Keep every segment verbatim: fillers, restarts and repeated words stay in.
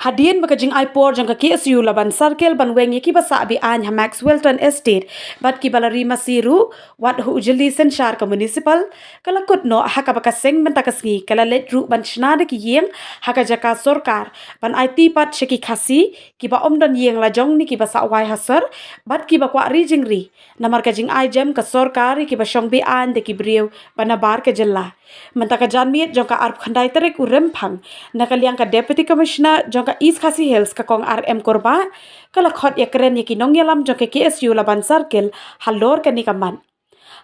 Hadien ba ka jingai por jong ka K S U Laban Circle ban weng ïa kiba sah be-aiñ ha Maxwellton Estate bad kiba la ri masi ruh, wat ha u jylli synshar ka municipal, ka la kut noh ha kaba ka seng mynta ka sngi ka la leit ruh ban shna da ki ïing ha ka jaka sorkar ban aiti pat sha ki Khasi kiba ym don ïing la jong ne kiba sah wai ha sor bad kiba kwah ri jingri namar ka jingai jem ka sorkar ïa kiba shong be-aiñ da ki briew ba nabar ka jylla. Mynta ka janmiet jong ka arphew khyndai tarik u Rymphang, na ka liang ka Deputy Commissioner jong ka East Khasi Hills, ka Kong R M Kurbah, ka la khot ïakren ïa ki nongïalam jong ka K S U Laban Circle halor kane ka mat.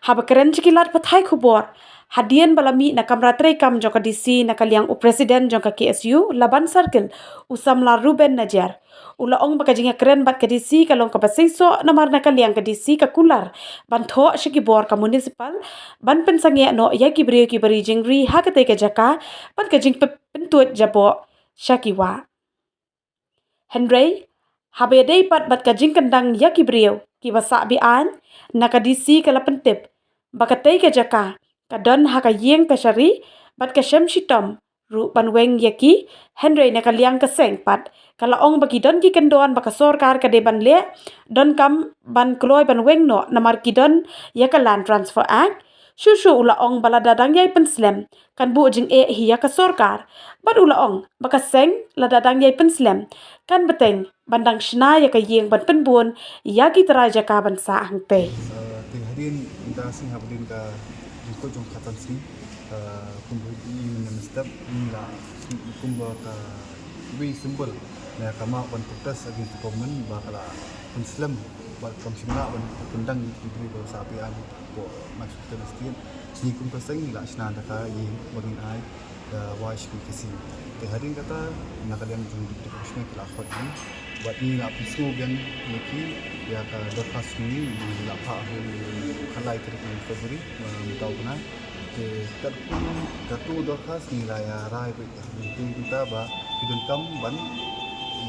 Haba kren sha ki lad pathai khubor hadien ba la mih na kamra treikam jong ka D C na ka liang u President jong ka K S U Laban Circle, u samla Reuben Najiar, u la ong ba ka jingïakren bad ka D C ka long kaba seisoh namar na ka liang ka D C ka kular ban thoh sha ki bor ka municipal ban pynsangeh noh ïa ki briew kiba ri jingri ha katei ka jaka bad ka jingpyntuid jaboh sha ki wah. Hynrei haba ïadei pat bad ka jingkyndang ïa ki briew kiba sah be-aiñ, na ka D C ka la pyntip ba katei ka jaka ka don ha ka ïing ka shari bad ka shem shitom ruh ban weng ïa ki. Hynrei na ka liang ka seng pat ka la ong ba ki don ki kyndon ba ka sorkar ka dei ban leh, donkam ban kloi ban weng noh namar ki don ïa ka Land Transfer Act. Shuh shuh u la ong ba lada dang ïai pynslem kan buh jingeh hi ïa ka sorkar. Bad u la ong ba ka seng lada dang ïai pynslem kan bteng ban dang shna ïa ka ïing ban pynbun ïa ki trai jaka ban sah hangtei. Te hadien mynta sngi hapdeng ka jingkut jong ka katan sngi, kumba i mynstep ni la kumba ka wei symbol na ka map ban protest against the government ba ka la pynslem ba kam shim lah ban pyndang ïa ki briew ba sah be-aiñ hapoh Maxwellton Estate. Ni kum ka seng ngi la shna da ka ïing ba ngin ai da wai sha ki Khasi. Te hadien kata na ka liang jong Deputy Commissioner ki la khot ngi bad ngi la pynsngew biang ïa ki ïa ka dorkhas ngi, ngi la phah ha u khatlai tarik u February mynta u bnai. Te katkum katu dorkhas ngi la ïa rai beit hangtei mynta ba ki donkam ban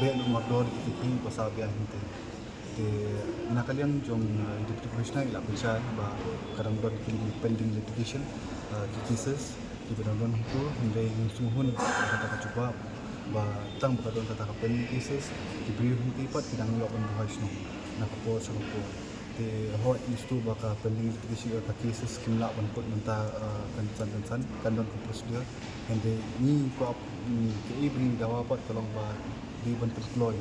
beh lut mardor ïa kita ki ba sah be-aiñ hangtei. Te na ka liang jong Deputy Commissioner i la pynshai ba ka dang don ki pending litigation, ki cases kiba dang don hangto, hynrei ngi sngewhun kata ka jubab ba tang ba ka don kata ka pending cases, ki briew hangtei pat ki dang ïoh ban buhai shnong na ka por sha ka por. Te hooid ngi sngewthuh ba ka pending litigation ka cases kim lah ban kut mynta kan san kan san, kan don ka procedure. Hynrei ngi kwah, kaei ba ngi dawa pat ka long ba dei ban pynkloi.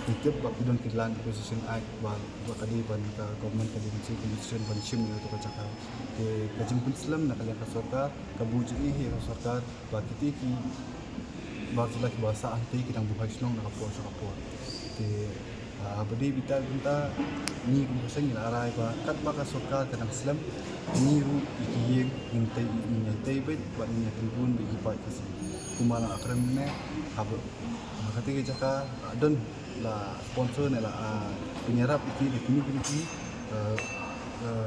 Ngi tip ba ki don ki Land Acquisition Act ba, ba ka dei ban ka government ka dei ban siew condition ban shim ïa kato ka jaka. Te ka jingpynslem na ka liang ka sorkar ka buh jingeh ïa ka sorkar ba kitei ki bar jylla kiba sah hangtei ki dang buhai shnong na ka por sha ka por. Te haba dei beit mynta ngi kum ka seng ngi la rai ba katba ka sorkar ka dang slem, ngi ruh ïa ki ïing ngin tei, ngin ïa tei beit bad ngin ïa pynbun beit ïa ki paid Khasi. Kumba la kren mynne, haba ha katei ka jaka don la sponsor ne la pynïarap ïa ki da kino kino ki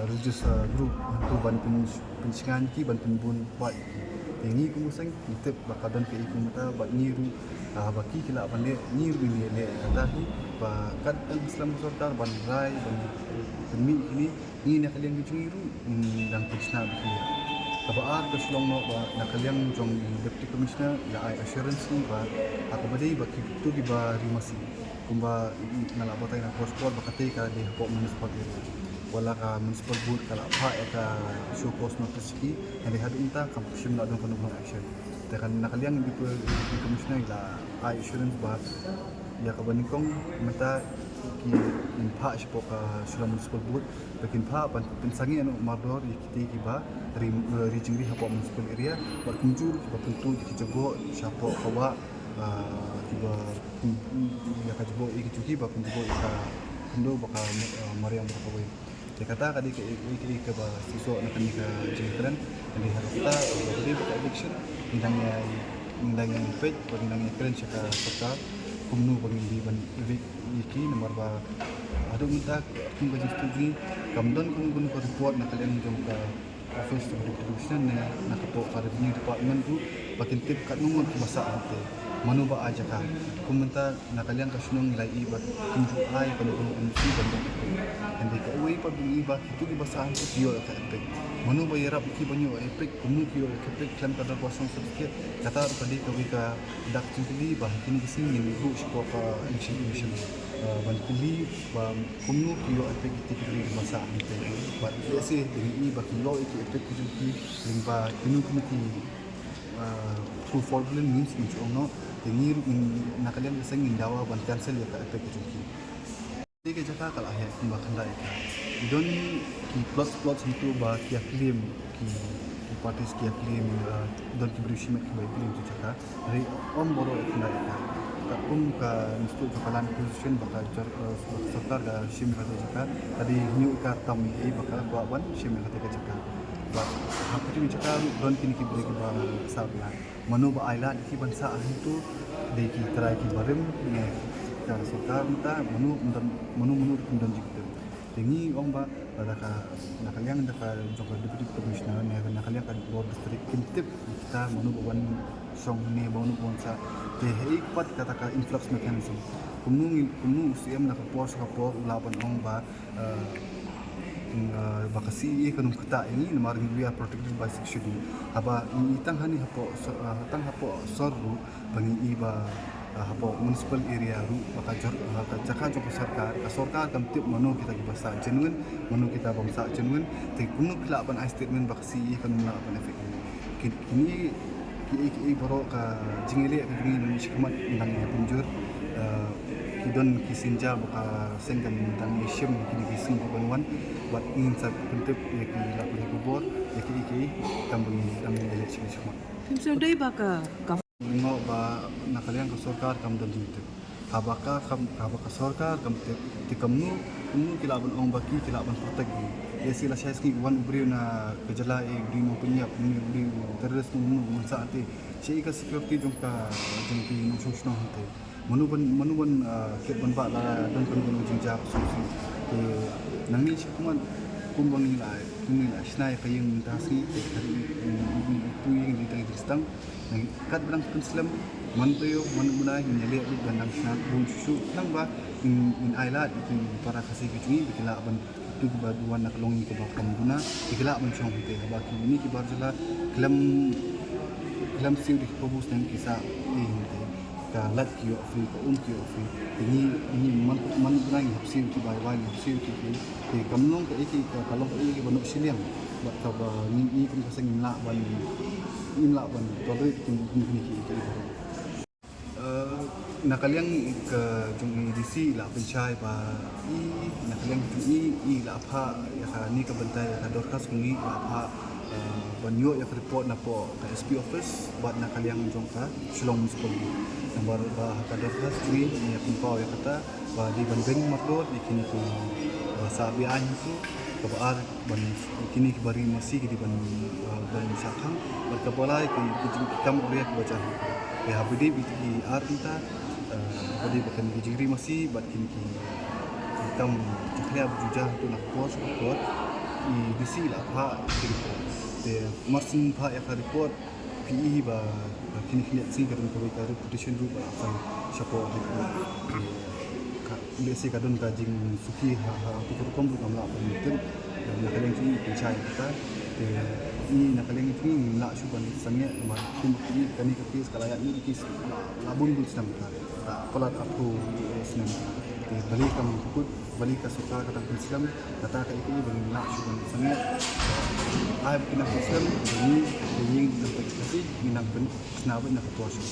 religious group hangto ban pyn, pynshngaiñ ïa ki ban pynbun paid ïa ki. Te ngi kum ka seng ngi tip ba ka don kaei kumta bad ngi ruh haba ki ki lah ban leh ngi ruh ngin leh kata hi ba katba dang slem ka sorkar ban rai ban pynmih ïa kine, ngi na ka liang ka jong ngi ruh ngi dang pynshna beit ïa ki. Kaba ar ka shu long noh ba na ka liang jong Deputy Commissioner i la ai assurance ngi ba ha kaba dei ba kito kiba ri masi kumba nga la batai na por por ba katei ka dei hapoh municipal area. Wat la ka municipal board ka la phah ïa ka show cause notice ïa ki, hynrei haduh mynta kam shym la don kano kano action. Te kan na ka liang Deputy Commissioner i la ai assurance ba ïa kaba nyngkong mynta kin phah shapoh ka Shillong Municipal Board ba kin phah ban pynsangeh noh mardor ïa kitei kiba ri, ri jingri hapoh municipal area bad kumjuh kiba pyntuid ïa ki jaboh shapoh ka wah, kiba ïa ka jaboh ïa ki juki ba kum jaboh ïa ka khyndew ba ka mariang ba kawei. Te kata ka dei kaei kaei kaba shisha na kane ka jingkren. Hynrei ha kata ka dei ba ka election ngi dang ïa, ngi dang ïa peit bad ngi dang ïa kren sha ka sorkar kumno ba ngin dei ban evict ïa ki namar ba haduh mynta kum ka jingstad jong ngi kam don kum kum ka report na ka liang jong ka office jong ka Deputy Commissioner ne na ka pok ka Revenue Department ruh ba kin tip katno ngut kiba sah hangtei. Mano ba ai jaka. Kum mynta na ka liang ka shnong ngi la ïohi ba kim ju ai kano kano ka mynsiem ban don EPIC. Hynrei kawei pat ba ngi ïohi ba kito kiba sah hangto ki ïoh ïa ka EPIC. Mano ba ïarap ïa ki ban ïoh EPIC, kumno ki ïoh ïa ka EPIC khlem ka Dorbar Shnong Certificate. Kata ruh ka dei kawei ka dak jingkylli ba ha kine ki sngi ngin ruh sha ka election commission, eh, ban kylli ba kumno ki ïoh EPIC kito ki briew kiba sah hangto. Bad lehse dang ïohi ba ki ïoh ïa ki EPIC ki jong ki lyngba kino kino ki, eh, through fraudulent means, ngin shu ong noh. Te ngi ruh ngin, na ka liang ka seng ngin dawa ban cancel ïa ka EPIC ka jong ki. Te ka jaka ka la heh kumba khyndai acre. Ki don ki plot, plot hangto ba ki ïa claim ki, ki parties ki ïa claim, eh, don ki briew shimet kiba ïa claim ki jaka. Hynrei ym baroh ïa khyndai acre. Katkum ka Institute jong ka Land Acquisition ba ka jor-, eh, ba ka sorkar ka shim ïa kata ka jaka, ka dei hynñiew acre tam ïa ba ka kwah ban shim ïa kata ka jaka. Bad ha kata ka jaka ruh don kine ki briew kiba sah bylla. Mano ba ai lad ïa ki ban sah hangto, dei ki trai ki barim ne ka sorkar mynta, mano, mano, mano ruh kim don jingtip. Te ngi ong ba lada ka, na ka liang da ka jong ka Deputy Commissioner ne na ka liang ka bor district kin tip kita mano ba wan shong ne mano ba wan sah. Te haei pat kata ka influx mechanism. Kumno ngi, kumno u C M na ka por sha ka por u lah ban ong ba, eh, mm, eh, ba ka C A A kan ym ktah ïa ngi namar ngi, we are protected by Sixth Schedule. Haba ngi tang hangne hapoh sor, eh, tang hapoh sor ruh ba ngi ïohi ba, ah, hapoh municipal area ruh ba ka jor-, ah, ka jaka jong ka sorkar, ka sorkar kam tip mano kita kiba sah genuine, mano kita bym sah genuine. Te kumno ki lah ban ai statement ba ka C A A kan ym lah ban effect. Ki-, kine kiei kiei baroh ka jingïaleh ka jong ngi na ngi shakhmat ngi dang ïa pynjur, ah, ki don ki sienjam ba ka seng kan dang ïa shim kine ki sngi kiban wan bad ngin sa pyntip ïa ki lad pathai khubor ïa kiei kiei kam ba ngi dang ïa leh shakhmat. Phim sngewdei ba ka, ka Ngi ong ba na ka liang ka sorkar kam don jingtip. Haba ka kam, haba ka sorkar kam tip, te kumno, kumno ki lah ban ong ba ki, ki lah ban protect ngi. Lehse lashai sngi wan u briew na ka jylla, eh, u briew nongpynïap, u briew terrorist, kumno, kumno, kumno sah te. Shaei ka security jong ka, jong ki nongshong shnong hangte. Mano ban, mano ban, ah, kit ban bah lada don kano kano ka jingjia ka song sih. Te nangne shakhmat kumba ngi la, kumba ngi la shna ïa ka ïing mynta sngi, te ka ri, mm, mm, tu ïing dei tang dei stang. Nang kat ba dang pynslem, man taïew, man bnai, ngin ïaleh ruh ban nang shna bun shuh shuh, khnang ba ngin, ngin ai lad ïa ki para Khasi ki jong ngi ba ki lah ban, kito kiba wan na ka longïing kaba kam duna, ba ki lah ban shong hangtei, haba kine ki bar jylla khlem, khlem siew da ki pabus ne ki sah ei hangtei. Ka lad ki ïoh free, ka um ki ïoh free. Te ngi, ngi man, man bnai ngi hap siew ki bai bai, ngi hap siew ki free. Te kam long kaei kaei, ka, ka long kaei kaei ba noh shiliang. Bad kaba ngi, ngi kum ka seng ngim lah ban, ngim lah ban tolerate kum, kum kine kiei kiei. Eh, na ka liang ka jong i D C i la pynshai ba i, na ka liang jong i, i la phah ïa kane ka bynta, ïa ka dorkhas jong i, i la phah, eh, ban ïoh ïa ka report napoh ka S P office bad na ka liang jong ka Shillong Municipal Board. Namar ba ha ka dorkhas jong i ngi ïa pynpaw ïa kata ba dei ban beng mardor ïa kine ki, eh, sah beaiñ hangto. Kaba ar ban kine kiba ri masi ki dei ban, eh, ban sah khang bad kaba lai ki, ki jing, ki kam awria kiba jan. Te haba dei ba ïa ki ar bynta, eh, haba dei ba kine ki jingri masi bad kine ki, ki kam jakhlia ba ju jia hangto na ka por sha ka por, i D C i la phah ki report. Te mar syn phah ïa ka report, phi i ba, ba kine khyndiat sngi ka don kawei ka reputation ruh ba la phai shapoh High Court. Ka, lehse ka don ka jingsuki ha, ha, ha tu ka rukom ruh ngam lah ban tip. Na ka liang jong i pynshai kata. Te i na ka liang jong i ngim lah shuh ban sangeh namar kum i kane ka case ka la ïaid mih ki case la, la bun bun snem kata. La palat arphew snem. Te balei kam kut, balei ka sorkar ka dang pynslem, kata kaei kaei ba ngim lah shuh ban sangeh. Ai ba ki nang pynslem, ba ngi, ba ngi nang pynslem, ngi nang pyn, sna ba nang pynslem.